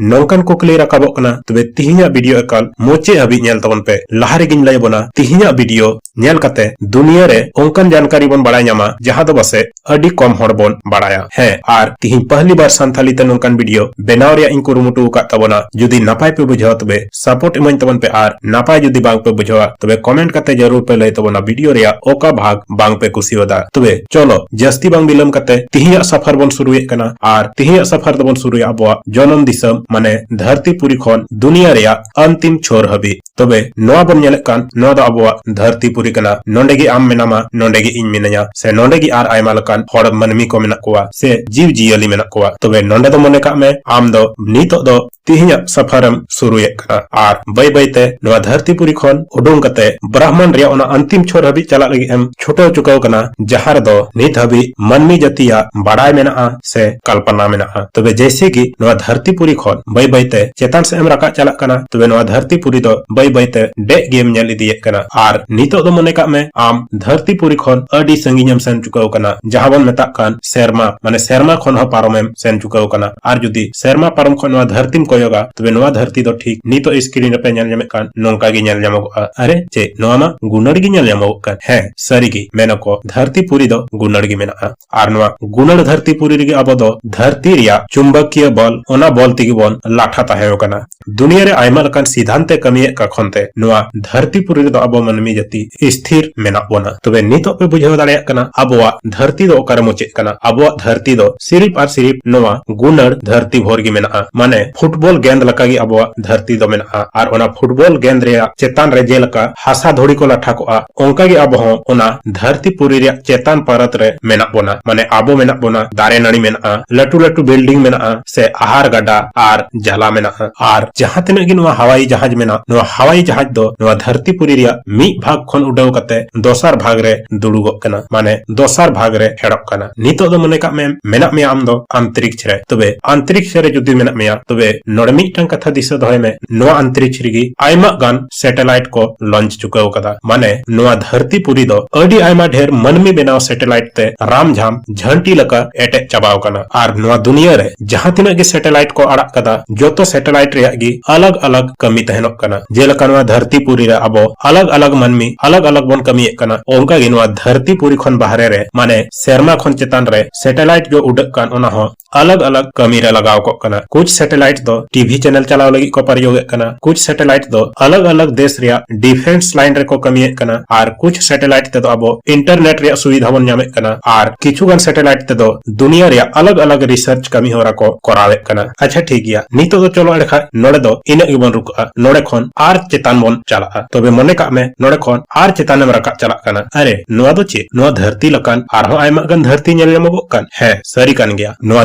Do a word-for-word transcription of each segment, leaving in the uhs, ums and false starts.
ᱱᱚᱝᱠᱟᱱ ᱠᱩᱠᱞᱤ ᱨᱟᱠᱟᱵᱚᱜ ᱠᱟᱱᱟ᱾ ᱛᱚᱵᱮ ᱛᱤᱦᱤᱧᱟᱜ ᱵᱷᱤᱰᱤᱭᱳ ᱮᱠᱟᱞ ᱢᱩᱪᱟᱹᱫ ᱦᱟᱹᱵᱤᱡ ᱧᱮᱞ ᱛᱟᱵᱚᱱ ᱯᱮ᱾ ᱞᱟᱦᱟ ᱨᱮᱜᱮᱧ ᱞᱟᱹᱭ ᱟᱵᱚᱱᱟ, ᱛᱤᱦᱤᱧᱟᱜ ᱵᱷᱤᱰᱤᱭᱳ ᱧᱮᱞ ᱠᱟᱛᱮ ᱫᱩᱱᱤᱭᱟᱹ ᱨᱮ ᱚᱱᱠᱟᱱ ᱡᱟᱱᱠᱟᱨᱤ ᱵᱚᱱ ᱵᱟᱲᱟᱭ ᱧᱟᱢᱟ ᱡᱟᱦᱟᱸ ᱫᱚ ᱯᱟᱥᱮᱡ ᱟᱹᱰᱤ ᱠᱚᱢ ᱦᱚᱲ ᱵᱚᱱ ᱵᱟᱲᱟᱭᱟ᱾ ᱦᱮᱸ, ᱟᱨ ᱛᱤᱦᱤᱧ ᱯᱟᱦᱞᱤ ᱵᱟᱨ ᱥᱟᱱᱛᱷᱟᱞᱤ ᱛᱮ ᱱᱚᱝᱠᱟᱱ ᱵᱷᱤᱰᱤᱭᱳ ᱵᱮᱱᱟᱣ ᱨᱮᱭᱟᱜ ᱤᱧ ᱠᱩᱨᱩᱢᱩᱴᱩ ᱟᱠᱟᱫ ᱛᱟᱵᱚᱱᱟ᱾ ᱡᱩᱫᱤ ᱱᱟᱯᱟᱭ ᱯᱮ ᱵᱩᱡᱷᱟᱹᱣᱟ ᱛᱚᱵᱮ ᱥᱟᱯᱳᱨᱴ ᱤᱢᱟᱹᱧ ᱛᱟᱵᱚᱱ ᱯᱮ, ᱟᱨ ᱱᱟᱯᱟᱭ ᱡᱩᱫᱤ ᱵᱟᱝ ᱯᱮ ᱵᱩᱡᱷᱟᱹᱣᱟ ᱛᱚᱵᱮ ᱠᱚᱢᱮᱱᱴ ᱠᱟᱛᱮ ᱡᱟᱹᱨᱩᱲ ᱯᱮ ᱞᱟᱹᱭ ᱛᱟᱵᱚᱱᱟ ᱵᱷᱤᱰᱤᱭᱳ ᱨᱮᱭᱟᱜ ᱚᱠᱟ ᱵᱷᱟᱜᱽ ᱵᱟᱝ ᱯᱮ ᱠᱩᱥᱤᱭᱟᱫᱟ᱾ ᱛᱚᱵᱮ ᱪᱚᱞᱚ ᱡᱟᱹᱥᱛᱤ ᱵᱟᱝ ᱵᱤᱞᱚᱢ ᱠᱟᱛᱮ ᱛᱤᱦᱤᱧᱟᱜ ᱥᱟᱯᱷᱟᱨ ᱵᱚᱱ ᱥᱩᱨᱩᱭᱮᱫ ᱠᱟᱱᱟ, ᱟᱨ ᱛᱤᱦᱤᱧᱟᱜ ᱥᱟᱯᱷᱟᱨ ᱫᱚᱵᱚᱱ ᱥᱩᱨᱩᱭᱟ ᱟᱵᱚᱣᱟᱜ ᱡᱚᱱᱚᱢ ᱫᱤᱥᱚᱢ ᱢᱟᱱᱮ ᱫᱷᱟᱹᱨᱛᱤ ᱯᱩᱨᱤ ᱠᱷᱚᱱ ᱫᱩᱱᱤᱭᱟᱹ ᱨᱮᱭᱟᱜ ᱚᱱᱛᱤᱢ ᱪᱷᱚᱨ ᱦᱟᱹᱵᱤᱡ᱾ ᱛᱚᱵᱮ ᱱᱚᱣᱟ ᱵᱚᱱ ᱧᱮᱞᱮᱫ ᱠᱟᱱ, ᱱᱚᱣᱟ ᱫᱚ ᱟᱵᱚᱣᱟᱜ ᱫᱷᱟᱹᱨᱛᱤ ᱯᱩᱨᱤ ᱠᱟᱱᱟ᱾ ᱱᱚᱰᱮ ᱜᱮ ᱟᱢ ᱢᱮᱱᱟᱢᱟ, ᱱᱚᱰᱮ ᱜᱮ ᱤᱧ ᱢᱤᱱᱟᱹᱧᱟ, ᱥᱮ ᱱᱚᱰᱮ ᱜᱮ ᱟᱨ ᱟᱭᱢᱟ ᱞᱮᱠᱟᱱ ᱦᱚᱲ ᱢᱟᱹᱱᱢᱤ ᱠᱚ ᱢᱮᱱᱟᱜ ᱠᱚᱣᱟ ᱥᱮ ᱡᱤᱣ ᱡᱤᱭᱟᱹᱞᱤ ᱢᱮᱱᱟᱜ ᱠᱚᱣᱟ᱾ ᱛᱚᱵᱮ ᱱᱚᱰᱮ ᱫᱚ ᱢᱚᱱᱮ ᱠᱟᱜ ᱢᱮ ᱟᱢ ᱫᱚ ᱱᱤᱛᱚᱜ ᱫᱚ ᱛᱤᱦᱤᱧᱟᱜ ᱥᱟᱯᱷᱟᱨᱮᱢ ᱥᱩᱨᱩᱭᱮᱫ ᱠᱟᱱᱟ, ᱟᱨ ᱵᱟᱹᱭ ᱵᱟᱹᱭᱛᱮ ᱱᱚᱣᱟ ᱫᱷᱟᱹᱨᱛᱤ ᱯᱩᱨᱤ ᱠᱷᱚᱱ ᱩᱰᱩᱝ ᱠᱟᱛᱮ ᱵᱨᱟᱦᱢᱟᱱ ᱨᱮᱭᱟᱜ ᱚᱱᱟ ᱚᱱᱛᱤᱢ ᱪᱷᱚᱨ ᱦᱟᱹᱵᱤᱡ ᱪᱟᱞᱟᱜ ᱞᱟᱹᱜᱤᱫ ᱮᱢ ᱪᱷᱩᱴᱟᱹᱣ ᱪᱩᱠᱟᱹᱣ ᱠᱟᱱᱟ, ᱡᱟᱦᱟᱸ ᱨᱮᱫᱚ ᱱᱤᱛ ᱦᱟᱹᱵᱤᱡ ᱢᱟᱹᱱᱢᱤ ᱡᱟᱹᱛᱤᱭᱟᱜ ᱵᱟᱲᱟᱭ ᱢᱮᱱᱟᱜᱼᱟ ᱥᱮ ᱠᱚᱞᱯᱚᱱᱟ ᱢᱮᱱᱟᱜᱼᱟ᱾ ᱛᱚᱵᱮ ᱡᱮᱭᱥᱮ ᱜᱮ ᱱᱚᱣᱟ ᱫᱷᱟᱹᱨᱛᱤ ᱯᱩᱨᱤ ᱠᱷᱚᱱ ᱵᱟᱹᱭ ᱵᱟᱹᱭᱛᱮ ᱪᱮᱛᱟᱱ ᱥᱮᱫ ᱮᱢ ᱨᱟᱠᱟᱵ ᱪᱟᱞᱟᱜ ᱠᱟᱱᱟ, ᱛᱚᱵᱮ ᱱᱚᱣᱟ ᱫᱷᱟᱹᱨᱛᱤ ᱯᱩᱨᱤ ᱫᱚ ᱵᱟᱹᱭ ᱵᱟᱹᱭᱛᱮ ᱰᱮᱜ ᱜᱮᱢ ᱧᱮᱞ ᱤᱫᱤᱭᱮᱫ ᱠᱟᱱᱟ᱾ ᱟᱨ ᱱᱤᱛᱚᱜ ᱫᱚ ᱢᱚᱱᱮ ᱠᱟᱜ ᱢᱮ ᱟᱢ ᱫᱷᱟᱹᱨᱛᱤ ᱯᱩᱨᱤ ᱠᱷᱚᱱ ᱟᱹᱰᱤ ᱥᱟᱺᱜᱤᱧ ᱮᱢ ᱥᱮᱱ ᱪᱩᱠᱟᱹᱣ ᱠᱟᱱᱟ, ᱡᱟᱦᱟᱸ ᱵᱚᱱ ᱢᱮᱛᱟᱜ ᱠᱟᱱ ᱥᱮᱨᱢᱟ, ᱢᱟᱱᱮ ᱥᱮᱨᱢᱟ ᱠᱷᱚᱱ ᱦᱚᱸ ᱯᱟᱨᱚᱢᱮᱢ ᱥᱮᱱ ᱪᱩᱠᱟᱹᱣ ᱠᱟᱱᱟ᱾ ᱟᱨ ᱡᱩᱫᱤ ᱥᱮᱨᱢᱟ ᱯᱟᱨᱚᱢ ᱠᱷᱚᱱ ᱱᱚᱣᱟ ᱫᱷᱟᱹᱨᱛᱤᱢ ᱠᱚᱭᱚᱜᱟ, ᱛᱚᱵᱮ ᱱᱚᱣᱟ ᱫᱷᱟᱹᱨᱛᱤ ᱫᱚ ᱴᱷᱤᱠ ᱱᱤᱛᱚᱜ ᱥᱠᱨᱤᱱ ᱨᱮᱯᱮ ᱧᱮᱞ ᱧᱟᱢᱮᱫ ᱠᱟᱱ ᱱᱚᱝᱠᱟ ᱜᱮ ᱧᱮᱞ ᱧᱟᱢᱚᱜᱚᱜᱼᱟ᱾ ᱟᱨᱮ ᱪᱮᱫ, ᱱᱚᱣᱟ ᱢᱟ ᱜᱩᱱᱟᱹᱲ ᱜᱮ ᱧᱮᱞ ᱧᱟᱢᱚᱜᱚᱜ ᱠᱟᱱ᱾ ᱦᱮᱸ, ᱥᱟᱹᱨᱤ ᱜᱮ ᱢᱮᱱᱟᱠᱚ ᱫᱷᱟᱹᱨᱛᱤ ᱯᱩᱨᱤ ᱫᱚ ᱜᱩᱱᱟᱹᱲ ᱜᱮ ᱢᱮᱱᱟᱜᱼᱟ᱾ ᱟᱨ ᱱᱚᱣᱟ ᱜᱩᱱᱟᱹᱲ ᱫᱷᱟᱹᱨᱛᱤ ᱯᱩᱨᱤ ᱨᱮᱜᱮ ᱟᱵᱚ ᱫᱚ ᱫᱷᱟᱹᱨᱛᱤ ᱨᱮᱭᱟᱜ ᱪᱩᱢᱵᱚᱠᱤᱭᱚ ᱵᱚᱞ, ᱚᱱᱟ ᱵᱚᱞ ᱛᱮᱜᱮ ᱵᱚᱱ ᱞᱟᱴᱷᱟ ᱛᱟᱦᱮᱸ ᱠᱟᱱᱟ᱾ ᱫᱩᱱᱤᱭᱟᱹ ᱨᱮ ᱟᱭᱢᱟ ᱞᱮᱠᱟᱱ ᱥᱤᱫᱷᱟᱱᱛᱮ ᱠᱟᱹᱢᱤᱭᱮᱫ ᱠᱟ ᱠᱷᱚᱱ ᱛᱮ ᱱᱚᱣᱟ ᱫᱷᱟᱹᱨᱛᱤ ᱯᱩᱨᱤ ᱨᱮᱫᱚ ᱟᱵᱚ ᱢᱟᱹᱱᱢᱤ ᱡᱟᱹᱛᱤ ᱤᱥᱛᱷᱤᱨ ᱢᱮᱱᱟᱜ ᱵᱚᱱᱟ᱾ ᱛᱚᱵᱮ ᱱᱤᱛᱚᱜ ᱯᱮ ᱵᱩᱡᱷᱟᱹᱣ ᱫᱟᱲᱮᱭᱟᱜ ᱠᱟᱱᱟ ᱟᱵᱚᱣᱟᱜ ᱫᱷᱟᱹᱨᱛᱤ ᱫᱚ ᱚᱠᱟᱨᱮ ᱢᱩᱪᱟᱹᱫ ᱠᱟᱱᱟ᱾ ᱟᱵᱚᱣᱟᱜ ᱫᱷᱟᱹᱨᱛᱤ ᱫᱚ ᱥᱤᱨᱤᱯ ᱟᱨ ᱥᱤᱨᱤᱯ ᱱᱚᱣᱟ ᱜᱩᱱᱟᱹᱲ ᱫᱷᱟᱹᱨᱛᱤ ᱵᱷᱳᱨ ᱜᱮ ᱢᱮᱱᱟᱜᱼᱟ᱾ ᱢᱟᱱᱮ ᱯᱷᱩᱴᱵᱚᱞ ᱜᱮᱸᱫ ᱞᱮᱠᱟᱜᱮ ᱟᱵᱚᱣᱟᱜ ᱫᱷᱟᱹᱨᱛᱤ ᱫᱚ ᱢᱮᱱᱟᱜᱼᱟ᱾ ᱟᱨ ᱚᱱᱟ ᱯᱷᱩᱴᱵᱚᱞ ᱜᱮᱸᱫ ᱨᱮᱭᱟᱜ ᱪᱮᱛᱟᱱ ᱨᱮ ᱡᱮᱞᱮᱠᱟ ᱦᱟᱥᱟ ᱫᱷᱩᱲᱤ ᱠᱚ ᱞᱟᱴᱷᱟ ᱠᱚᱜᱼᱟ, ᱚᱱᱠᱟ ᱜᱮ ᱟᱵᱚ ᱦᱚᱸ ᱚᱱᱟ ᱫᱷᱟᱹᱨᱛᱤ ᱯᱩᱨᱤ ᱨᱮᱭᱟᱜ ᱪᱮᱛᱟᱱ ᱯᱟᱨᱚᱛ ᱨᱮ ᱢᱮᱱᱟᱜ ᱵᱚᱱᱟ᱾ ᱢᱟᱱᱮ ᱟᱵᱚ ᱢᱮᱱᱟᱜ ᱵᱚᱱᱟ, ᱫᱟᱨᱮ ᱱᱟᱹᱲᱤ ᱢᱮᱱᱟᱜᱼᱟ, ᱞᱟᱹᱴᱩ ᱞᱟᱹᱴᱩ ᱵᱤᱞᱰᱤᱝ ᱢᱮᱱᱟᱜᱼᱟ, ᱥᱮ ᱟᱦᱟᱨ ᱜᱟᱰᱟ ᱟᱨ ᱡᱟᱞᱟ ᱢᱮᱱᱟᱜᱼᱟ᱾ ᱟᱨ ᱡᱟᱦᱟᱸ ᱛᱤᱱᱟᱹᱜ ᱜᱮ ᱱᱚᱣᱟ ᱦᱟᱣᱟᱭᱤ ᱡᱟᱦᱟᱡᱽ ᱢᱮᱱᱟᱜ, ᱱᱚᱣᱟ ᱦᱟᱣᱟᱭᱤ ᱡᱟᱦᱟᱡᱽ ᱫᱚ ᱱᱚᱣᱟ ᱫᱷᱟᱹᱨᱛᱤ ᱯᱩᱨᱤ ᱨᱮᱭᱟᱜ ᱢᱤᱫ ᱵᱷᱟᱜᱽ ᱠᱷᱚᱱ ᱩᱰᱟᱹᱣ ᱠᱟᱛᱮ ᱫᱚᱥᱟᱨ ᱵᱷᱟᱜᱽ ᱨᱮ ᱫᱩᱲᱩᱵᱚᱜ ᱠᱟᱱᱟ, ᱢᱟᱱᱮ ᱫᱚᱥᱟᱨ ᱵᱷᱟᱜᱽ ᱨᱮ ᱯᱷᱮᱰᱚᱜ ᱠᱟᱱᱟ᱾ ᱱᱤᱛᱚᱜ ᱫᱚ ᱢᱚᱱᱮ ᱠᱟᱜ ᱢᱮ ᱢᱮᱱᱟᱜ ᱢᱮᱭᱟ ᱟᱢ ᱫᱚ ᱟᱱᱛᱨᱤᱠᱥ ᱨᱮ᱾ ᱛᱚᱵᱮ ᱟᱱᱛᱨᱤᱠᱥ ᱨᱮ ᱡᱩᱫᱤ ᱢᱮᱱᱟᱜ ᱢᱮᱭᱟ, ᱛᱚᱵᱮ ᱱᱚᱰᱮ ᱢᱤᱫᱴᱟᱝ ᱠᱟᱛᱷᱟ ᱫᱤᱥᱟᱹ ᱫᱚᱦᱚᱭ ᱢᱮ, ᱱᱚᱣᱟ ᱟᱱᱛᱨᱤᱠᱥ ᱨᱮᱜᱮ ᱟᱭᱢᱟ ᱜᱟᱱ ᱥᱮᱴᱮᱞᱟᱭᱤᱴ ᱠᱚ ᱞᱚᱧᱪ ᱪᱩᱠᱟᱹᱣ ᱟᱠᱟᱫᱟ᱾ ᱢᱟᱱᱮ ᱱᱚᱣᱟ ᱫᱷᱟᱹᱨᱛᱤ ᱯᱩᱨᱤ ᱫᱚ ᱟᱹᱰᱤ ᱟᱭᱢᱟ ᱰᱷᱮᱨ ᱢᱟᱹᱱᱢᱤ ᱵᱮᱱᱟᱣ ᱥᱮᱴᱮᱞᱟᱭᱤᱴ ᱛᱮ ᱨᱟᱢ ᱡᱷᱟᱢ ᱡᱷᱟᱹᱱᱴᱤ ᱞᱮᱠᱟ ᱮᱴᱮᱫ ᱪᱟᱵᱟᱣ ᱟᱠᱟᱱᱟ᱾ ᱟᱨ ᱱᱚᱣᱟ ᱫᱩᱱᱤᱭᱟᱹ ᱨᱮ ᱡᱟᱦᱟᱸ ᱛᱤᱱᱟᱹᱜ ᱜᱮ ᱥᱮᱴᱮᱞᱟᱭᱤᱴ ᱠᱚ ᱟᱲᱟᱜ ᱠᱟᱫᱟ, ᱡᱚᱛᱚ ᱥᱮᱴᱮᱞᱟᱭᱤᱴ ᱨᱮᱭᱟᱜ ᱜᱮ ᱟᱞᱟᱜᱽ ᱟᱞᱟᱜᱽ ᱠᱟᱹᱢᱤ ᱛᱟᱦᱮᱱᱚᱜ ᱠᱟᱱᱟ᱾ ᱡᱮᱞᱮᱠᱟ ᱱᱚᱣᱟ ᱫᱷᱟᱹᱨᱛᱤ ᱯᱩᱨᱤ ᱨᱮ ᱟᱵᱚ ᱟᱞᱟᱜᱽ ᱟᱞᱟᱜᱽ ᱢᱟᱹᱱᱢᱤ ᱟᱞᱟᱜᱽ ᱟᱞᱟᱜᱽ ᱵᱚᱱ ᱠᱟᱹᱢᱤᱭᱮᱫ ᱠᱟᱱᱟ, ᱚᱱᱠᱟ ᱜᱮ ᱱᱚᱣᱟ ᱫᱷᱟᱹᱨᱛᱤ ᱯᱩᱨᱤ ᱠᱷᱚᱱ ᱵᱟᱦᱨᱮ ᱨᱮ, ᱢᱟᱱᱮ ᱥᱮᱨᱢᱟ ᱠᱷᱚᱱ ᱪᱮᱛᱟᱱ ᱨᱮ ᱥᱮᱴᱮᱞᱟᱭᱤᱴ ᱜᱮ ᱩᱰᱟᱹᱜ ᱠᱟᱱ, ᱚᱱᱟ ᱦᱚᱸ ᱟᱞᱟᱜᱽ ᱟᱞᱟᱜᱽ ᱠᱟᱹᱢᱤ ᱨᱮ ᱞᱟᱜᱟᱣ ᱠᱚᱜ ᱠᱟᱱᱟ᱾ ᱠᱩᱪ ᱥᱮᱴᱮᱞᱟᱭᱤᱴ ᱫᱚ ᱴᱤᱵᱷᱤ ᱪᱮᱱᱮᱞ ᱪᱟᱞᱟᱣ ᱞᱟᱹᱜᱤᱫ ᱠᱚ ᱯᱨᱚᱭᱳᱜᱮᱫ ᱠᱟᱱᱟ, ᱠᱩᱪ ᱥᱮᱴᱮᱞᱟᱭᱤᱴ ᱫᱚ ᱟᱞᱟᱜᱽ ᱟᱞᱟᱜᱽ ᱫᱮᱥ ᱨᱮᱭᱟᱜ ᱰᱤᱯᱷᱮᱱᱥ ᱞᱟᱭᱤᱱ ᱨᱮᱠᱚ ᱠᱟᱹᱢᱤᱭᱮᱫ ᱠᱟᱱᱟ, ᱟᱨ ᱠᱩᱪ ᱥᱮᱴᱮᱞᱟᱭᱤᱴ ᱛᱮᱫᱚ ᱟᱵᱚ ᱤᱱᱴᱟᱨᱱᱮᱴ ᱨᱮᱭᱟᱜ ᱥᱩᱵᱤᱫᱷᱟ ᱵᱚᱱ ᱧᱟᱢᱮᱫ ᱠᱟᱱᱟ, ᱟᱨ ᱠᱤᱪᱷᱩ ᱜᱟᱱ ᱥᱮᱴᱮᱞᱟᱭᱤᱴ ᱛᱮᱫᱚ ᱫᱩᱱᱤᱭᱟᱹ ᱨᱮᱭᱟᱜ ᱟᱞᱟᱜᱽ ᱟᱞᱟᱜᱽ ᱨᱤᱥᱟᱨᱪ ᱠᱟᱹᱢᱤ ᱦᱚᱨᱟ ᱠᱚ ᱠᱚᱨᱟᱣᱮᱫ ᱠᱟᱱᱟ᱾ ᱟᱪᱪᱷᱟ, ᱴᱷᱤᱠ ᱜᱮᱭᱟ, ᱱᱤᱛᱚᱜ ᱫᱚ ᱪᱚᱞᱚ ᱮᱸᱰᱮᱠᱷᱟᱱ ᱱᱚᱰᱮ ᱫᱚ ᱤᱱᱟᱹᱜ ᱜᱮᱵᱚᱱ ᱨᱩᱠᱟᱹᱜᱼᱟ, ᱱᱚᱰᱮ ᱠᱷᱚᱱ ᱟᱨ ᱪᱮᱛᱟᱱ ᱵᱚᱱ ᱪᱟᱞᱟᱜᱼᱟ᱾ ᱛᱚᱵᱮ ᱢᱚᱱᱮ ᱠᱟᱜ ᱢᱮ, ᱱᱚᱰᱮ ᱠᱷᱚᱱ ᱟᱨ ᱪᱮᱛᱟᱱᱮᱢ ᱨᱟᱠᱟᱵ ᱪᱟᱞᱟᱜ ᱠᱟᱱᱟ᱾ ᱟᱨᱮ, ᱱᱚᱣᱟ ᱫᱚ ᱪᱮᱫ? ᱱᱚᱣᱟ ᱫᱷᱟᱹᱨᱛᱤ ᱞᱮᱠᱟᱱ ᱟᱨᱦᱚᱸ ᱟᱭᱢᱟ ᱜᱟᱱ ᱫᱷᱟᱹᱨᱛᱤ ᱧᱮᱞ ᱧᱟᱢᱚᱜᱚᱜ ᱠᱟᱱ? ᱦᱮᱸ, ᱥᱟᱹᱨᱤ ᱠᱟᱱ ᱜᱮᱭᱟ᱾ ᱱᱚᱣᱟ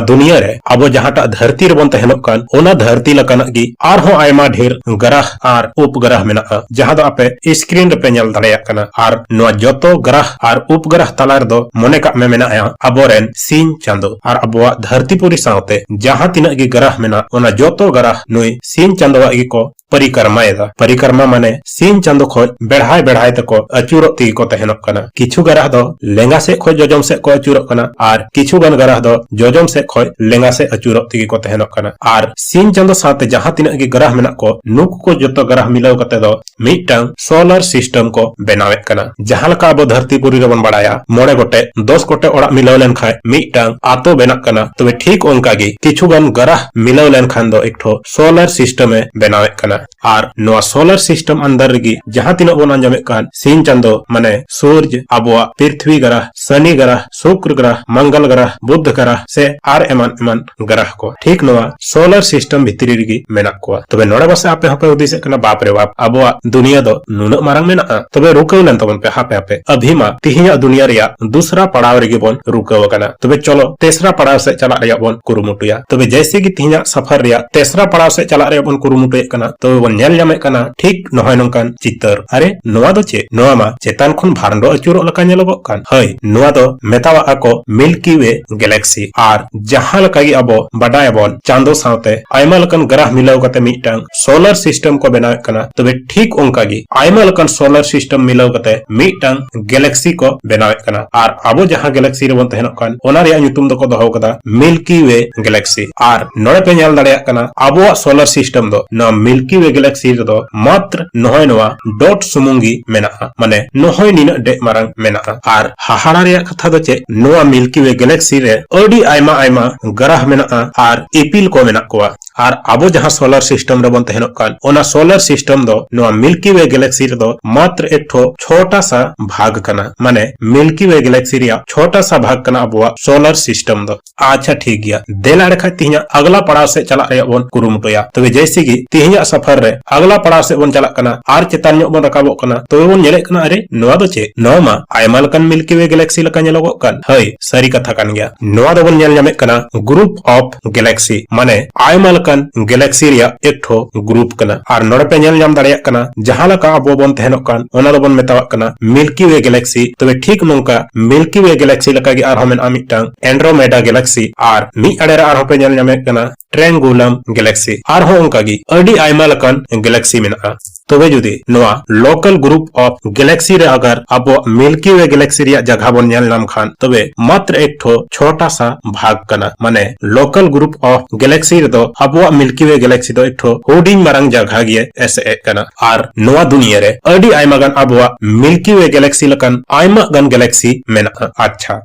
ᱫᱩᱱᱤᱭᱟᱹ ᱨᱮ ᱟᱵᱚ ᱡᱟᱦᱟᱸᱴᱟᱜ ᱫᱷᱟᱹᱨᱛᱤ ᱨᱮᱵᱚᱱ ᱛᱟᱦᱮᱱᱚᱜ ᱠᱟᱱ, ᱚᱱᱟ ᱫᱷᱟᱹᱨᱛᱤ ᱞᱮᱠᱟᱱᱟᱜ ᱜᱮ ᱟᱨᱦᱚᱸ ᱟᱭᱢᱟ ᱰᱷᱮᱨ ᱜᱨᱟᱦ ᱟᱨ ᱩᱯᱜᱨᱟᱦ ᱢᱮᱱᱟᱜᱼᱟ, ᱡᱟᱦᱟᱸ ᱫᱚ ᱟᱯᱮ ᱥᱠᱨᱤᱱ ᱨᱮᱯᱮ ᱧᱮᱞ ᱫᱟᱲᱮᱭᱟᱜ ᱠᱟᱱᱟ᱾ ᱟᱨ ᱱᱚᱣᱟ ᱡᱚᱛᱚ ᱜᱨᱟᱦ ᱟᱨ ᱩᱯᱜᱨᱟᱦ ᱛᱟᱞᱟ ᱨᱮᱫᱚ ᱢᱚᱱᱮ ᱠᱟᱜ ᱢᱮ ᱢᱮᱱᱟᱜᱼᱟ ᱟᱵᱚᱨᱮᱱ ᱥᱤᱧ ᱪᱟᱸᱫᱚ᱾ ᱟᱨ ᱟᱵᱚᱣᱟᱜ ᱫᱷᱟᱹᱨᱛᱤ ᱯᱩᱨᱤ ᱥᱟᱶᱛᱮ ᱡᱟᱦᱟᱸ ᱛᱤᱱᱟᱹᱜ ᱜᱮ ᱜᱨᱟᱦ ᱢᱮᱱᱟᱜ, ᱚᱱᱟ ᱡᱚᱛᱚ ᱜᱨᱟᱦ ᱱᱩᱭ ᱥᱤᱧ ᱪᱟᱸᱫᱚᱣᱟᱜ ᱜᱮᱠᱚ ᱯᱚᱨᱤᱠᱨᱚᱢᱟᱭᱮᱫᱟ᱾ ᱯᱚᱨᱤᱠᱨᱚᱢᱟ ᱢᱟᱱᱮ ᱥᱤᱧ ᱪᱟᱸᱫᱚ ᱠᱷᱚᱡ ᱵᱮᱲᱦᱟᱭ ᱵᱮᱲᱦᱟᱭ ᱛᱮᱠᱚ ᱟᱹᱪᱩᱨᱚᱜ ᱛᱮᱜᱮ ᱠᱚ ᱛᱟᱦᱮᱱᱚᱜ ᱠᱟᱱᱟ᱾ ᱠᱤᱪᱷᱩ ᱜᱨᱟᱦ ᱫᱚ ᱞᱮᱸᱜᱟ ᱥᱮᱫ ᱠᱷᱚᱡ ᱡᱚᱡᱚᱢ ᱥᱮᱫ ᱠᱚ ᱟᱹᱪᱩᱨᱚᱜ ᱠᱟᱱᱟ, ᱟᱨ ᱠᱤᱪᱷᱩ ᱜᱟᱱ ᱜᱨᱟᱦ ᱫᱚ ᱡᱚᱡᱚᱢ ᱥᱮᱫ ᱠᱷᱚᱡ ᱞᱮᱸᱜᱟ ᱥᱮᱫ ᱟᱹᱪᱩᱨᱚᱜ ᱛᱮᱜᱮ ᱠᱚ ᱛᱟᱦᱮᱱᱚᱜ ᱠᱟᱱᱟ᱾ ᱟᱨ ᱥᱤᱧ ᱪᱟᱸᱫᱚ ᱥᱟᱶᱛᱮ ᱡᱟᱦᱟᱸ ᱛᱤᱱᱟᱹᱜ ᱜᱮ ᱜᱨᱟᱦ ᱢᱮᱱᱟᱜ ᱠᱚ, ᱱᱩᱠᱩ ᱠᱚ ᱡᱚᱛᱚ ᱜᱨᱟᱦ ᱢᱤᱞᱟᱹᱣ ᱠᱟᱛᱮ ᱫᱚ ᱢᱤᱫᱴᱟᱝ ᱥᱳᱞᱟᱨ ᱥᱤᱥᱴᱮᱢ ᱠᱚ ᱵᱮᱱᱟᱣᱮᱫ ᱠᱟᱱᱟ᱾ ᱡᱟᱦᱟᱸ ᱞᱮᱠᱟ ᱟᱵᱚ ᱫᱷᱟᱹᱨᱛᱤ ᱯᱩᱨᱤ ᱨᱮᱵᱚᱱ ᱵᱟᱲᱟᱭᱟ, ᱢᱚᱬᱮ ᱜᱚᱴᱮᱡ, ᱫᱚᱥ ᱜᱚᱴᱮᱡ ᱚᱲᱟᱜ ᱢᱤᱞᱟᱹᱣ ᱞᱮᱱᱠᱷᱟᱱ ᱢᱤᱫᱴᱟᱝ ᱟᱛᱳ ᱵᱮᱱᱟᱜ ᱠᱟᱱᱟ, ᱛᱚᱵᱮ ᱴᱷᱤᱠ ᱚᱱᱠᱟ ᱜᱮ ᱠᱤᱪᱷᱩ ᱜᱟᱱ ᱜᱨᱟᱦ ᱢᱤᱞᱟᱹᱣ ᱞᱮᱱᱠᱷᱟᱱ ᱫᱚ ᱮᱠᱴᱷᱚ ᱥᱳᱞᱟᱨ ᱥᱤᱥᱴᱮᱢ ᱮ ᱵᱮᱱᱟᱣᱮᱫ ᱠᱟᱱᱟ᱾ ᱟᱨ ᱱᱚᱣᱟ ᱥᱳᱞᱟᱨ ᱥᱤᱥᱴᱮᱢ ᱟᱱᱰᱟᱨ ᱨᱮᱜᱮ ᱡᱟᱦᱟᱸ ᱛᱤᱱᱟᱹᱜ ᱵᱚᱱ ᱟᱸᱡᱚᱢᱮᱫ ᱠᱟᱱ ᱥᱤᱧ ᱪᱟᱸᱫᱚ, ᱢᱟᱱᱮ ᱥᱩᱨᱡ, ᱟᱵᱚᱣᱟᱜ ᱯᱨᱤᱛᱷᱵᱤ ᱜᱨᱟᱦ, ᱥᱟᱱᱤ ᱜᱨᱟᱦ, ᱥᱩᱠᱨ ᱜᱨᱟᱦ, ᱢᱚᱝᱜᱚᱞ ᱜᱨᱟᱦ, ᱵᱩᱫᱷ ᱜᱨᱟᱦ ᱥᱮ ᱟᱨ ᱮᱢᱟᱱ ᱮᱢᱟᱱ ᱜᱨᱟᱦ ᱠᱚ, ᱴᱷᱤᱠ ᱱᱚᱣᱟ ᱥᱳᱞᱟᱨ ᱥᱤᱥᱴᱮᱢ ᱵᱷᱤᱛᱨᱤ ᱨᱮᱜᱮ ᱢᱮᱱᱟᱜ ᱠᱚᱣᱟ᱾ ᱛᱚᱵᱮ ᱱᱚᱰᱮ ᱯᱟᱥᱮ ᱟᱯᱮ ᱦᱚᱸᱯᱮ ᱦᱩᱫᱤᱥᱮᱫ ᱠᱟᱱᱟ, ᱵᱟᱯ ᱨᱮ ᱵᱟᱯ, ᱟᱵᱚᱣᱟᱜ ᱫᱩᱱᱤᱭᱟᱹ ᱫᱚ ᱱᱩᱱᱟᱹᱜ ᱢᱟᱨᱟᱝ ᱢᱮᱱᱟᱜᱼᱟ? ᱛᱚᱵᱮ ᱨᱩᱠᱟᱹᱣ ᱞᱮᱱ ᱛᱟᱵᱚᱱ ᱯᱮ, ᱦᱟᱯᱮ ᱦᱟᱯᱮ, ᱟᱵᱷᱤ ᱢᱟ ᱛᱤᱦᱤᱧᱟᱜ ᱫᱩᱱᱤᱭᱟᱹ ᱨᱮᱭᱟᱜ ᱫᱩᱥᱨᱟ ᱯᱟᱲᱟᱣ ᱨᱮᱜᱮ ᱵᱚᱱ ᱨᱩᱠᱟᱹᱣ ᱟᱠᱟᱱᱟ᱾ ᱛᱚᱵᱮ ᱪᱚᱞᱚ ᱛᱮᱥᱨᱟ ᱯᱟᱲᱟᱣ ᱥᱮᱫ ᱪᱟᱞᱟᱜ ᱨᱮᱭᱟᱜ ᱵᱚᱱ ᱠᱩᱨᱩᱢᱩᱴᱩᱭᱟ᱾ ᱛᱚᱵᱮ ᱡᱮᱭᱥᱮ ᱜᱮ ᱛᱤᱦᱤᱧᱟᱜ ᱥᱟᱯᱷᱟᱨ ᱨᱮᱭᱟᱜ ᱛᱮᱥᱨᱟ ᱯᱟᱲᱟᱣ ᱥᱮᱫ ᱪᱟᱞᱟᱜ ᱨᱮᱭᱟᱜ ᱵᱚᱱ ᱠᱩᱨᱩᱢᱩᱴᱩᱭᱮᱫ ᱠᱟᱱᱟ, ᱛᱚ ᱛᱚᱵᱮ ᱵᱚᱱ ᱧᱮᱞ ᱧᱟᱢᱮᱫ ᱠᱟᱱᱟ ᱴᱷᱤᱠ ᱱᱚᱜᱼᱚᱭ ᱱᱚᱝᱠᱟᱱ ᱪᱤᱛᱟᱹᱨ᱾ ᱟᱨᱮ, ᱱᱚᱣᱟ ᱫᱚ ᱪᱮᱫ? ᱱᱚᱣᱟ ᱢᱟ ᱪᱮᱛᱟᱱ ᱠᱷᱚᱱ ᱵᱷᱟᱨᱱᱰᱚ ᱟᱹᱪᱩᱨᱚᱜ ᱞᱮᱠᱟ ᱧᱮᱞᱚᱜᱚᱜ ᱠᱟᱱ᱾ ᱦᱳᱭ, ᱱᱚᱣᱟ ᱫᱚ ᱢᱮᱛᱟᱣᱟᱜᱼᱟ ᱠᱚ Milky Way Galaxy᱾ ᱟᱨ ᱡᱟᱦᱟᱸ ᱞᱮᱠᱟ ᱜᱮ ᱟᱵᱚ ᱵᱟᱰᱟᱭᱟᱵᱚᱱ, ᱪᱟᱸᱫᱚ ᱥᱟᱶᱛᱮ ᱟᱭᱢᱟ ᱞᱮᱠᱟᱱ ᱜᱨᱟᱦ ᱢᱤᱞᱟᱹᱣ ᱠᱟᱛᱮ ᱢᱤᱫᱴᱟᱝ solar system ᱠᱚ ᱵᱮᱱᱟᱣᱮᱫ ᱠᱟᱱᱟ, ᱛᱚᱵᱮ ᱴᱷᱤᱠ ᱚᱱᱠᱟ ᱜᱮ ᱟᱭᱢᱟ ᱞᱮᱠᱟᱱ solar system ᱢᱤᱞᱟᱹᱣ ᱠᱟᱛᱮ ᱢᱤᱫᱴᱟᱝ galaxy ᱠᱚ ᱵᱮᱱᱟᱣᱮᱫ ᱠᱟᱱᱟ᱾ ᱟᱨ ᱟᱵᱚ ᱡᱟᱦᱟᱸ galaxy ᱨᱮᱵᱚᱱ ᱛᱟᱦᱮᱱᱚᱜ ᱠᱟᱱ, ᱚᱱᱟ ᱨᱮᱭᱟᱜ ᱧᱩᱛᱩᱢ ᱫᱚᱠᱚ ᱫᱚᱦᱚ ᱠᱟᱫᱟ Milky Way Galaxy᱾ ᱟᱨ ᱱᱚᱰᱮ ᱯᱮ ᱧᱮᱞ ᱫᱟᱲᱮᱭᱟᱜ ᱠᱟᱱᱟ, ᱟᱵᱚᱣᱟᱜ solar system ᱫᱚ ᱱᱚᱣᱟ Milky Way Galaxy ᱨᱮᱫᱚ ᱢᱟᱛᱨ ᱱᱚᱜᱼᱚᱭ ᱱᱚᱣᱟ dot ᱥᱩᱢᱩᱝ ᱜᱮ ᱢᱮᱱᱟᱜᱼᱟ, ᱢᱟᱱᱮ ᱱᱚᱜᱼᱚᱭ ᱱᱤᱱᱟᱹᱜ ᱰᱮᱜ ᱢᱟᱨᱟᱝ ᱢᱮᱱᱟᱜᱼᱟ᱾ ᱟᱨ ᱦᱟᱦᱟᱲᱟ ᱨᱮᱭᱟᱜ ᱠᱟᱛᱷᱟ ᱫᱚ ᱪᱮᱫ, ᱱᱚᱣᱟ Milky Way Galaxy ᱨᱮ ᱟᱹᱰᱤ ᱟᱭᱢᱟ ᱟᱭᱢᱟ ᱜᱨᱟᱦ ᱢᱮᱱᱟᱜᱼᱟ ᱟᱨ ᱤᱯᱤᱞ ᱠᱚ ᱢᱮᱱᱟᱜ ᱠᱚᱣᱟ᱾ ᱟᱨ ᱟᱵᱚ ᱡᱟᱦᱟᱸ solar system ᱨᱮᱵᱚᱱ ᱛᱟᱦᱮᱱᱚᱜ ᱠᱟᱱ, ᱚᱱᱟ solar system ᱫᱚ ᱱᱚᱣᱟ Milky Way Galaxy ᱨᱮᱫᱚ ᱢᱟᱛᱨ ᱮᱠᱴᱷᱚ ᱪᱷᱚᱴᱟ ᱥᱟ ᱵᱷᱟᱜᱽ ᱠᱟᱱᱟ, ᱢᱟᱱᱮ Milky Way Galaxy ᱨᱮᱭᱟᱜ ᱪᱷᱚᱴᱟ ᱥᱟ ᱵᱷᱟᱜᱽ ᱠᱟᱱᱟ ᱟᱵᱚᱣᱟᱜ solar system ᱫᱚ᱾ ᱟᱪᱪᱷᱟ, ᱴᱷᱤᱠ ᱜᱮᱭᱟ, ᱫᱮᱞᱟ ᱮᱸᱰᱮ ᱠᱷᱟᱡ ᱛᱤᱦᱤᱧᱟᱜ ᱟᱜᱞᱟ ᱯᱟᱲᱟᱣ ᱥᱮᱫ ᱪᱟᱞᱟᱜ ᱨᱮᱭᱟᱜ ᱵᱚᱱ ᱠᱩᱨᱩᱢᱩᱴᱩᱭᱟ᱾ ᱛᱚᱵᱮ ᱡᱮᱭᱥᱮ ᱜᱮ ᱛᱤᱦᱤᱧᱟᱜ ᱥᱟᱯᱷᱟᱨ ᱨᱮ ᱟᱜᱞᱟ ᱯᱟᱲᱟᱣ ᱥᱮᱫ ᱵᱚᱱ ᱪᱟᱞᱟᱜ ᱠᱟᱱᱟ ᱟᱨ ᱪᱮᱛᱟᱱ ᱧᱚᱜ ᱵᱚᱱ ᱨᱟᱠᱟᱵᱚᱜ ᱠᱟᱱᱟ, ᱛᱚᱵᱮ ᱵᱚᱱ ᱧᱮᱞᱮᱫ ᱠᱟᱱᱟ, ᱟᱨᱮ, ᱱᱚᱣᱟ ᱫᱚ ᱪᱮᱫ? ᱱᱚᱣᱟ ᱢᱟ ᱟᱭᱢᱟ ᱞᱮᱠᱟᱱ Milky Way Galaxy ᱞᱮᱠᱟ ᱧᱮᱞᱚᱜᱚᱜ ᱠᱟᱱ᱾ ᱦᱳᱭ, ᱥᱟᱹᱨᱤ ᱠᱟᱛᱷᱟ ᱠᱟᱱ ᱜᱮᱭᱟ᱾ ᱱᱚᱣᱟ ᱫᱚᱵᱚᱱ ᱧᱮᱞ ᱧᱟᱢᱮᱫ ᱠᱟᱱᱟ Group of Galaxy, ᱢᱟᱱᱮ ᱟᱭᱢᱟ ᱞᱮᱠᱟᱱ galaxy ᱨᱮᱭᱟᱜ ᱮᱠᱴᱷᱚ group ᱠᱟᱱᱟ᱾ ᱟᱨ ᱱᱚᱰᱮ ᱯᱮ ᱧᱮᱞ ᱧᱟᱢ ᱫᱟᱲᱮᱭᱟᱜ ᱠᱟᱱᱟ, ᱡᱟᱦᱟᱸ ᱞᱮᱠᱟ ᱟᱵᱚ ᱵᱚᱱ ᱛᱟᱦᱮᱱᱚᱜ ᱠᱟᱱ, ᱚᱱᱟ ᱫᱚᱵᱚᱱ ᱢᱮᱛᱟᱣᱟᱜ ᱠᱟᱱᱟ Milky Way Galaxy᱾ ᱛᱚᱵᱮ ᱴᱷᱤᱠ ᱱᱚᱝᱠᱟ Milky Way Galaxy ᱞᱮᱠᱟᱜᱮ ᱟᱨᱦᱚᱸ ᱢᱮᱱᱟᱜᱼᱟ ᱢᱤᱫᱴᱟᱝ Andromeda Galaxy, ᱟᱨ ᱢᱤᱫ ᱟᱲᱮ ᱨᱮ ᱟᱨᱦᱚᱸ ᱯᱮ ᱧᱮᱞ ᱧᱟᱢᱮᱫ ᱠᱟᱱᱟ Triangulum Galaxy᱾ ᱟᱨᱦᱚᱸ ᱚᱱᱠᱟᱜᱮ ᱟᱹᱰᱤ ᱟᱭᱢᱟ ᱞᱮᱠᱟᱱ galaxy ᱢᱮᱱᱟᱜᱼᱟ᱾ ᱛᱚᱵᱮ ᱡᱩᱫᱤ ᱱᱚᱣᱟ local group of galaxy ᱨᱮ ᱟᱜᱟᱨ ᱟᱵᱚᱣᱟᱜ Milky Way Galaxy ᱨᱮᱭᱟᱜ ᱡᱟᱜᱟ ᱵᱚᱱ ᱧᱮᱞ ᱧᱟᱢ ᱠᱷᱟᱱ, ᱛᱚᱵᱮ ᱢᱟᱛᱨ ᱮᱠᱴᱷᱚ ᱪᱷᱚᱴᱟ ᱥᱟ ᱵᱷᱟᱜᱽ ᱠᱟᱱᱟ᱾ ᱢᱟᱱᱮ local group of galaxy ᱨᱮᱫᱚ ᱟᱵᱚᱣᱟᱜ Milky Way Galaxy ᱫᱚ ᱮᱠᱴᱷᱚ ᱦᱩᱰᱤᱧ ᱢᱟᱨᱟᱝ ᱡᱟᱜᱟ ᱜᱮ ᱮᱥᱮᱫ ᱠᱟᱱᱟ᱾ ᱟᱨ ᱱᱚᱣᱟ ᱫᱩᱱᱤᱭᱟᱹ ᱨᱮ ᱟᱹᱰᱤ ᱟᱭᱢᱟ ᱜᱟᱱ ᱟᱵᱚᱣᱟᱜ Milky Way Galaxy ᱞᱮᱠᱟᱱ ᱟᱭᱢᱟ ᱜᱟᱱ galaxy ᱢᱮᱱᱟᱜᱼᱟ᱾ ᱟᱪᱪᱷᱟ,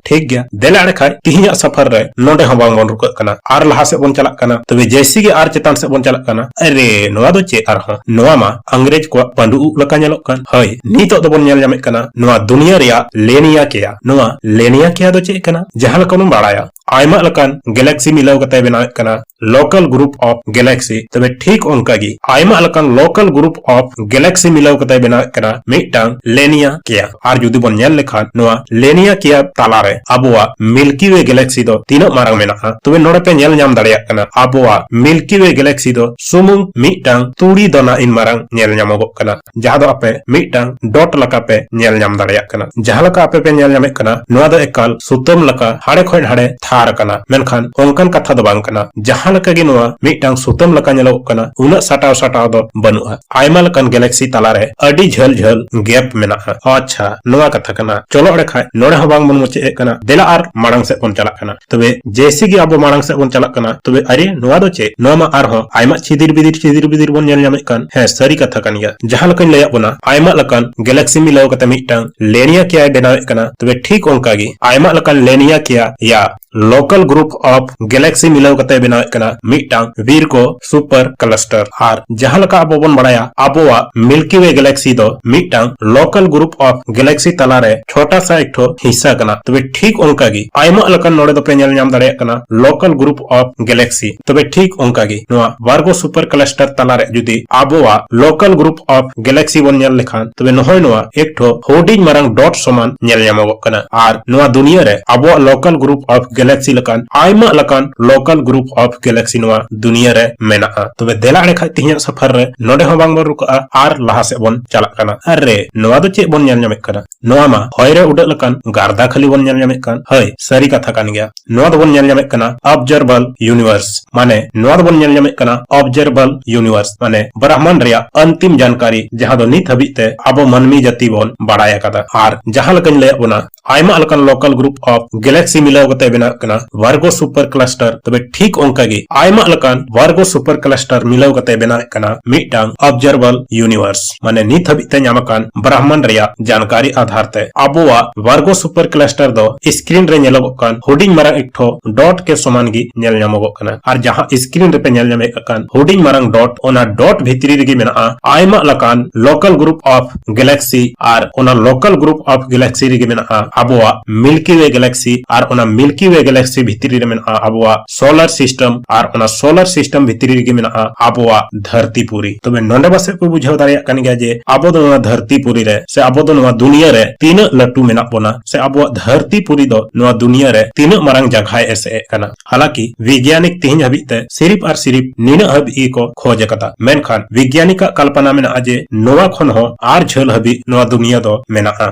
ᱴᱷᱤᱠ ᱜᱮᱭᱟ, ᱫᱮᱞᱟ ᱮᱸᱰᱮ ᱠᱷᱟᱡ ᱛᱤᱦᱤᱧᱟᱜ ᱥᱟᱯᱷᱟᱨ ᱨᱮ ᱱᱚᱰᱮ ᱦᱚᱸ ᱵᱟᱝ ᱵᱚᱱ ᱨᱩᱠᱟᱹᱜ ᱠᱟᱱᱟ, ᱟᱨ ᱞᱟᱦᱟ ᱥᱮᱫ ᱵᱚᱱ ᱪᱟᱞᱟᱜ ᱠᱟᱱᱟ᱾ ᱛᱚᱵᱮ ᱡᱮᱭᱥᱮ ᱜᱮ ᱟᱨ ᱪᱮᱛᱟᱱ ᱥᱮᱫ ᱵᱚᱱ ᱪᱟᱞᱟᱜ ᱠᱟᱱᱟ, ᱟᱨᱮ, ᱱᱚᱣᱟ ᱫᱚ ᱪᱮᱫ ᱟᱨᱦᱚᱸ? ᱱᱚᱣᱟ ᱢᱟ ᱟᱝᱨᱮᱡᱽ ᱠᱚᱣᱟᱜ ᱯᱟᱹᱰᱩ ᱩᱵ ᱞᱮᱠᱟ ᱧᱮᱞᱚᱜ ᱠᱟᱱ᱾ ᱦᱳᱭ, ᱱᱤᱛᱚᱜ ᱫᱚᱵᱚᱱ ᱧᱮᱞ ᱧᱟᱢᱮᱫ ᱠᱟᱱᱟ ᱱᱚᱣᱟ ᱫᱩᱱᱤᱭᱟᱹ ᱨᱮᱭᱟᱜ ᱞᱮᱱᱤᱭᱟ ᱠᱮᱭᱟ᱾ ᱱᱚᱣᱟ ᱞᱮᱱᱤᱭᱟ ᱠᱮᱭᱟ ᱫᱚ ᱪᱮᱫ ᱠᱟᱱᱟ? ᱡᱟᱦᱟᱸ ᱞᱮᱠᱟ ᱵᱚᱱ ᱵᱟᱲᱟᱭᱟ, ᱟᱭᱢᱟ ᱞᱮᱠᱟᱱ ᱜᱮᱞᱟᱠᱥᱤ ᱢᱤᱞᱟᱹᱣ ᱠᱟᱛᱮ ᱵᱮᱱᱟᱣᱮᱫ ᱠᱟᱱᱟ local group of galaxy᱾ ᱛᱚᱵᱮ ᱴᱷᱤᱠ ᱚᱱᱠᱟ ᱜᱮ ᱟᱭᱢᱟ ᱞᱮᱠᱟᱱ local group of galaxy ᱢᱤᱞᱟᱹᱣ ᱠᱟᱛᱮ ᱵᱮᱱᱟᱣᱮᱫ ᱠᱟᱱᱟ ᱢᱤᱫᱴᱟᱝ ᱞᱮᱱᱤᱭᱟ ᱠᱮᱭᱟ᱾ ᱟᱨ ᱡᱩᱫᱤ ᱵᱚᱱ ᱧᱮᱞ ᱞᱮᱠᱷᱟᱱ ᱱᱚᱣᱟ ᱞᱮᱱᱤᱭᱟ ᱠᱮᱭᱟ ᱛᱟᱞᱟᱨᱮ ᱟᱵᱚᱣᱟᱜ Milky Way galaxy ᱫᱚ ᱛᱤᱱᱟᱹᱜ ᱢᱟᱨᱟᱝ ᱢᱮᱱᱟᱜᱼᱟ, ᱛᱚᱵᱮ ᱱᱚᱰᱮ ᱯᱮ ᱧᱮᱞ ᱧᱟᱢ ᱫᱟᱲᱮᱭᱟᱜ ᱠᱟᱱᱟ ᱟᱵᱚᱣᱟᱜ Milky Way galaxy ᱫᱚ ᱥᱩᱢᱩᱝ ᱢᱤᱫᱴᱟᱝ ᱛᱩᱲᱤ ᱫᱟᱱᱟ ᱤᱱ ᱢᱟᱨᱟᱝ ᱧᱮᱞ ᱧᱟᱢᱚᱜᱚᱜ ᱠᱟᱱᱟ, ᱡᱟᱦᱟᱸ ᱫᱚ ᱟᱯᱮ ᱢᱤᱫᱴᱟᱝ dot ᱞᱮᱠᱟ ᱯᱮ ᱧᱮᱞ ᱧᱟᱢ ᱫᱟᱲᱮᱭᱟᱜ ᱠᱟᱱᱟ᱾ ᱡᱟᱦᱟᱸ ᱞᱮᱠᱟ ᱟᱯᱮ ᱯᱮ ᱧᱮᱞ ᱧᱟᱢᱮᱫ ᱠᱟᱱᱟ, ᱱᱚᱣᱟ ᱫᱚ ᱮᱠᱟᱞ ᱥᱩᱛᱟᱹᱢ ᱞᱮᱠᱟ ᱦᱟᱸᱰᱮ ᱠᱷᱚᱱ ᱦᱟᱸᱰᱮ ᱛᱷᱟᱨ ᱟᱠᱟᱱᱟ, ᱢᱮᱱᱠᱷᱟᱱ ᱚᱱᱠᱟᱱ ᱠᱟᱛᱷᱟ ᱫᱚ ᱵᱟᱝ ᱠᱟᱱᱟ᱾ ᱡᱟᱦᱟᱸ ᱞᱮᱠᱟ ᱜᱮ ᱱᱚᱣᱟ ᱢᱤᱫᱴᱟᱝ ᱥᱩᱛᱟᱹᱢ ᱞᱮᱠᱟ ᱧᱮᱞᱚᱜᱚᱜ ᱠᱟᱱᱟ, ᱩᱱᱟᱹᱜ ᱥᱟᱴᱟᱣ ᱥᱟᱴᱟᱣ ᱫᱚ ᱵᱟᱹᱱᱩᱜᱼᱟ᱾ ᱟᱭᱢᱟ ᱞᱮᱠᱟᱱ galaxy ᱛᱟᱞᱟᱨᱮ ᱟᱹᱰᱤ ᱡᱷᱟᱹᱞ ᱡᱷᱟᱹᱞ gap ᱢᱮᱱᱟᱜᱼᱟ᱾ ᱟᱪᱪᱷᱟ, ᱱᱚᱣᱟ ᱠᱟᱛᱷᱟ ᱠᱟᱱᱟ᱾ ᱪᱚᱞᱚ ᱚᱸᱰᱮ ᱠᱷᱟᱡ ᱱᱚᱰᱮ ᱦᱚᱸ ᱵᱟᱝ ᱵᱚᱱ ᱢᱩᱪᱟᱹᱫ ᱮᱫ ᱠᱟᱱᱟ, ᱫᱮᱞᱟ ᱟᱨ ᱢᱟᱲᱟᱝ ᱥᱮᱫ ᱵᱚᱱ ᱪᱟᱞᱟᱜ ᱠᱟᱱᱟ᱾ ᱛᱚᱵᱮ ᱡᱮᱭᱥᱮ ᱜᱮ ᱟᱵᱚ ᱢᱟᱲᱟᱝ ᱥᱮᱫ ᱵᱚᱱ ᱪᱟᱞᱟᱜ ᱠᱟᱱᱟ, ᱛᱚᱵᱮ ᱟᱨᱮ, ᱱᱚᱣᱟ ᱫᱚ ᱪᱮᱫ? ᱱᱚᱣᱟ ᱢᱟ ᱟᱨᱦᱚᱸ ᱟᱭᱢᱟ ᱪᱷᱤᱫᱤᱨ ᱵᱤᱫᱤᱨ ᱪᱷᱤᱫᱤᱨ ᱵᱤᱫᱤᱨ ᱵᱚᱱ ᱧᱮᱞ ᱧᱟᱢᱮᱫ ᱠᱟᱱ᱾ ᱦᱮᱸ, ᱥᱟᱹᱨᱤ ᱠᱟᱛᱷᱟ ᱠᱟᱱ ᱜᱮᱭᱟ᱾ ᱡᱟᱦᱟᱸ ᱞᱮᱠᱟᱧ ᱞᱟᱹᱭᱟᱫ ᱵᱚᱱᱟ, ᱟᱭᱢᱟ ᱞᱮᱠᱟᱱ galaxy ᱢᱤᱞᱟᱹᱣ ᱠᱟᱛᱮ ᱢᱤᱫᱴᱟᱝ ᱞᱮᱱᱤᱭᱟ ᱠᱮᱭᱟᱭ ᱵᱮᱱᱟᱣᱮᱫ ᱠᱟᱱᱟ᱾ ᱛᱚᱵᱮ ᱴᱷᱤᱠ ᱚᱱᱠᱟ ᱜᱮ ᱟᱭᱢᱟ ᱞᱮᱠᱟᱱ ᱞᱮᱱᱤᱭᱟ ᱠᱮᱭᱟ ᱭᱟ local group of galaxy ᱢᱤᱞᱟᱹᱣ ᱠᱟᱛᱮ ᱵᱮᱱᱟᱣᱮᱫ ᱠᱟᱱᱟ ᱢᱤᱫᱴᱟᱝ ᱵᱤᱨᱜᱳ super cluster᱾ ᱟᱨ ᱡᱟᱦᱟᱸ ᱞᱮᱠᱟ ᱟᱵᱚ ᱵᱚᱱ ᱵᱟᱲᱟᱭᱟ, ᱟᱵᱚᱣᱟᱜ Milky Way galaxy ᱫᱚ ᱢᱤᱫᱴᱟᱝ local group of galaxy ᱛᱟᱞᱟᱨᱮ ᱪᱷᱳᱴᱟ ᱥᱟ ᱮᱠᱴᱷᱚ ᱦᱤᱥᱥᱟ ᱠᱟᱱᱟ᱾ ᱛᱚᱵᱮ ᱴᱷᱤᱠ ᱚᱱᱠᱟ ᱜᱮ ᱟᱭᱢᱟ ᱞᱮᱠᱟᱱ ᱱᱚᱰᱮ ᱫᱚᱯᱮ ᱧᱮᱞ ᱧᱟᱢ ᱫᱟᱲᱮᱭᱟᱜ ᱠᱟᱱᱟ local group of galaxy᱾ ᱛᱚᱵᱮ ᱴᱷᱤᱠ ᱚᱱᱠᱟ ᱜᱮ ᱱᱚᱣᱟ Virgo super cluster ᱛᱟᱞᱟᱨᱮ ᱡᱩᱫᱤ ᱟᱵᱚᱣᱟᱜ local group of galaxy ᱵᱚᱱ ᱧᱮᱞ ᱞᱮᱠᱷᱟᱱ, ᱛᱚᱵᱮ ᱱᱚᱜᱼᱚᱭ ᱱᱚᱣᱟ ᱮᱠᱴᱷᱚ ᱦᱩᱰᱤᱧ ᱢᱟᱨᱟᱝ dot ᱥᱚᱢᱟᱱ ᱧᱮᱞ ᱧᱟᱢᱚᱜᱚᱜ ᱠᱟᱱᱟ᱾ ᱟᱨ ᱱᱚᱣᱟ ᱫᱩᱱᱤᱭᱟᱹ ᱨᱮ ᱟᱵᱚᱣᱟᱜ local group of galaxy ᱞᱮᱠᱟᱱ ᱟᱭᱢᱟ ᱞᱮᱠᱟᱱ local group of galaxy ᱱᱚᱣᱟ ᱫᱩᱱᱤᱭᱟᱹ ᱨᱮ ᱢᱮᱱᱟᱜᱼᱟ᱾ ᱛᱚᱵᱮ ᱫᱮᱞᱟ ᱮᱲᱮ ᱠᱷᱟᱡ ᱛᱮᱦᱮᱧᱟᱜ ᱥᱟᱯᱷᱟᱨ ᱨᱮ ᱱᱚᱰᱮ ᱦᱚᱸ ᱵᱟᱝ ᱵᱚᱱ ᱨᱩᱠᱟᱹᱜᱼᱟ ᱟᱨ ᱞᱟᱦᱟ ᱥᱮᱫ ᱵᱚᱱ ᱪᱟᱞᱟᱜ ᱠᱟᱱᱟ᱾ ᱟᱨᱮ, ᱱᱚᱣᱟ ᱫᱚ ᱪᱮᱫ ᱵᱚᱱ ᱧᱮᱞ ᱧᱟᱢᱮᱫ ᱠᱟᱱᱟ? ᱱᱚᱣᱟ ᱢᱟ ᱦᱚᱭ ᱨᱮ ᱩᱰᱟᱹᱜ ᱞᱮᱠᱟᱱ ᱜᱟᱨᱫᱟ ᱠᱷᱟᱹᱞᱤ ᱵᱚᱱ ᱧᱮᱞ ᱧᱟᱢᱮᱫ ᱠᱟᱱ᱾ ᱦᱳᱭ, ᱥᱟᱹᱨᱤ ᱠᱟᱛᱷᱟ ᱠᱟᱱ ᱜᱮᱭᱟ᱾ ᱱᱚᱣᱟ ᱫᱚᱵᱚᱱ ᱧᱮᱞ ᱧᱟᱢᱮᱫ ᱠᱟᱱᱟ observable universe, ᱢᱟᱱᱮ ᱱᱚᱣᱟ ᱫᱚᱵᱚᱱ ᱧᱮᱞ ᱧᱟᱢᱮᱫ ᱠᱟᱱᱟ observable universe, ᱢᱟᱱᱮ ᱵᱨᱟᱦᱢᱟᱱᱰ ᱨᱮᱭᱟᱜ ᱟᱱᱛᱤᱢ ᱡᱟᱱᱠᱟᱨᱤ, ᱡᱟᱦᱟᱸ ᱫᱚ ᱱᱤᱛ ᱦᱟᱹᱵᱤᱡ ᱛᱮ ᱟᱵᱚ ᱢᱟᱹᱱᱢᱤ ᱡᱟᱹᱛᱤ ᱵᱚᱱ ᱵᱟᱲᱟᱭ ᱟᱠᱟᱫᱟ᱾ ᱟᱨ ᱡᱟᱦᱟᱸ ᱞᱮᱠᱟᱧ ᱞᱟᱹᱭᱟᱫ ᱵᱚᱱᱟ, ᱟᱭᱢᱟ ᱞᱮᱠᱟᱱ local group of galaxy ᱢᱤᱞᱟᱹᱣ ᱠᱟᱛᱮ ᱵᱮᱱᱟᱣ ᱠᱟᱱᱟ Virgo super cluster᱾ ᱛᱚᱵᱮ ᱴᱷᱤᱠ ᱚᱱᱠᱟ ᱜᱮ ᱟᱭᱢᱟ ᱞᱮᱠᱟᱱ Virgo super cluster ᱢᱤᱞᱟᱹᱣ ᱠᱟᱛᱮ ᱵᱮᱱᱟᱣᱮᱫ ᱠᱟᱱᱟ ᱢᱤᱫᱴᱟᱝ observable universe, ᱢᱟᱱᱮ ᱱᱤᱛ ᱦᱟᱹᱵᱤᱡ ᱛᱮ ᱧᱟᱢ ᱟᱠᱟᱱ ᱵᱨᱟᱦᱢᱟᱱᱰ ᱨᱮᱭᱟᱜ ᱡᱟᱱᱠᱟᱨᱤ ᱟᱫᱷᱟᱨ ᱛᱮ ᱟᱵᱚᱣᱟᱜ Virgo super cluster ᱫᱚ screen ᱨᱮ ᱧᱮᱞᱚᱜᱚᱜ ᱠᱟᱱ ᱦᱩᱰᱤᱧ ᱢᱟᱨᱟᱝ ᱮᱠᱴᱷᱚ dot ᱠᱮ ᱥᱚᱢᱟᱱ ᱜᱮ ᱧᱮᱞ ᱧᱟᱢᱚᱜᱚᱜ ᱠᱟᱱᱟ᱾ ᱟᱨ ᱡᱟᱦᱟᱸ screen ᱨᱮᱯᱮ ᱧᱮᱞ ᱧᱟᱢᱮᱫ ᱠᱟᱱ ᱦᱩᱰᱤᱧ ᱢᱟᱨᱟᱝ dot, ᱚᱱᱟ dot ᱵᱷᱤᱛᱨᱤ ᱨᱮᱜᱮ ᱢᱮᱱᱟᱜᱼᱟ ᱟᱭᱢᱟ ᱞᱮᱠᱟᱱ local group of galaxy ᱟᱨ ᱚᱱᱟ local group of galaxy ᱨᱮᱜᱮ ᱢᱮᱱᱟᱜᱼᱟ ᱟᱵᱚᱣᱟᱜ Milky Way galaxy ᱟᱨ ᱚᱱᱟ Milky Way galaxy ᱵᱷᱤᱛᱨᱤ ᱨᱮ ᱢᱮᱱᱟᱜᱼᱟ ᱟᱵᱚᱣᱟᱜ solar system ᱟᱨ ᱚᱱᱟ solar system ᱵᱷᱤᱛᱨᱤ ᱨᱮᱜᱮ ᱢᱮᱱᱟᱜᱼᱟ ᱟᱵᱚᱣᱟᱜ ᱫᱷᱟᱹᱨᱛᱤ ᱯᱩᱨᱤ᱾ ᱛᱚᱵᱮ ᱱᱚᱰᱮ ᱯᱟᱥᱮᱡ ᱯᱮ ᱵᱩᱡᱷᱟᱹᱣ ᱫᱟᱲᱮᱭᱟᱜ ᱠᱟᱱ ᱜᱮᱭᱟ ᱡᱮ ᱟᱵᱚ ᱫᱚ ᱱᱚᱣᱟ ᱫᱷᱟᱹᱨᱛᱤ ᱯᱩᱨᱤ ᱨᱮ ᱥᱮ ᱟᱵᱚ ᱫᱚ ᱱᱚᱣᱟ ᱫᱩᱱᱤᱭᱟᱹ ᱨᱮ ᱛᱤᱱᱟᱹᱜ ᱞᱟᱹᱴᱩ ᱢᱮᱱᱟᱜ ᱵᱚᱱᱟ ᱥᱮ ᱟᱵᱚᱣᱟᱜ ᱫᱷᱟᱹᱨᱛᱤ ᱯᱩᱨᱤ ᱫᱚ ᱱᱚᱣᱟ ᱫᱩᱱᱤᱭᱟᱹ ᱨᱮ ᱛᱤᱱᱟᱹᱜ ᱢᱟᱨᱟᱝ ᱡᱟᱜᱟᱭ ᱮᱥᱮᱫ ᱮᱫ ᱠᱟᱱᱟ᱾ ᱦᱟᱞᱟᱸᱠᱤ ᱵᱤᱜᱽᱭᱟᱱᱤᱠ ᱛᱮᱦᱮᱧ ᱦᱟᱹᱵᱤᱡ ᱛᱮ ᱥᱤᱨᱤᱯ ᱟᱨ ᱥᱤᱨᱤᱯ ᱱᱤᱱᱟᱹᱜ ᱦᱟᱹᱵᱤᱡ ᱜᱮᱠᱚ ᱠᱷᱚᱡᱽ ᱟᱠᱟᱫᱟ, ᱢᱮᱱᱠᱷᱟᱱ ᱵᱤᱜᱽᱭᱟᱱᱤᱠᱟᱜ ᱠᱟᱞᱯᱚᱱᱟ ᱢᱮᱱᱟᱜᱼᱟ ᱡᱮ ᱱᱚᱣᱟ ᱠᱷᱚᱱ ᱦᱚᱸ ᱟᱨ ᱡᱷᱟᱹᱞ ᱦᱟᱹᱵᱤᱡ ᱱᱚᱣᱟ ᱫᱩᱱᱤᱭᱟᱹ ᱫᱚ ᱢᱮᱱᱟᱜᱼᱟ᱾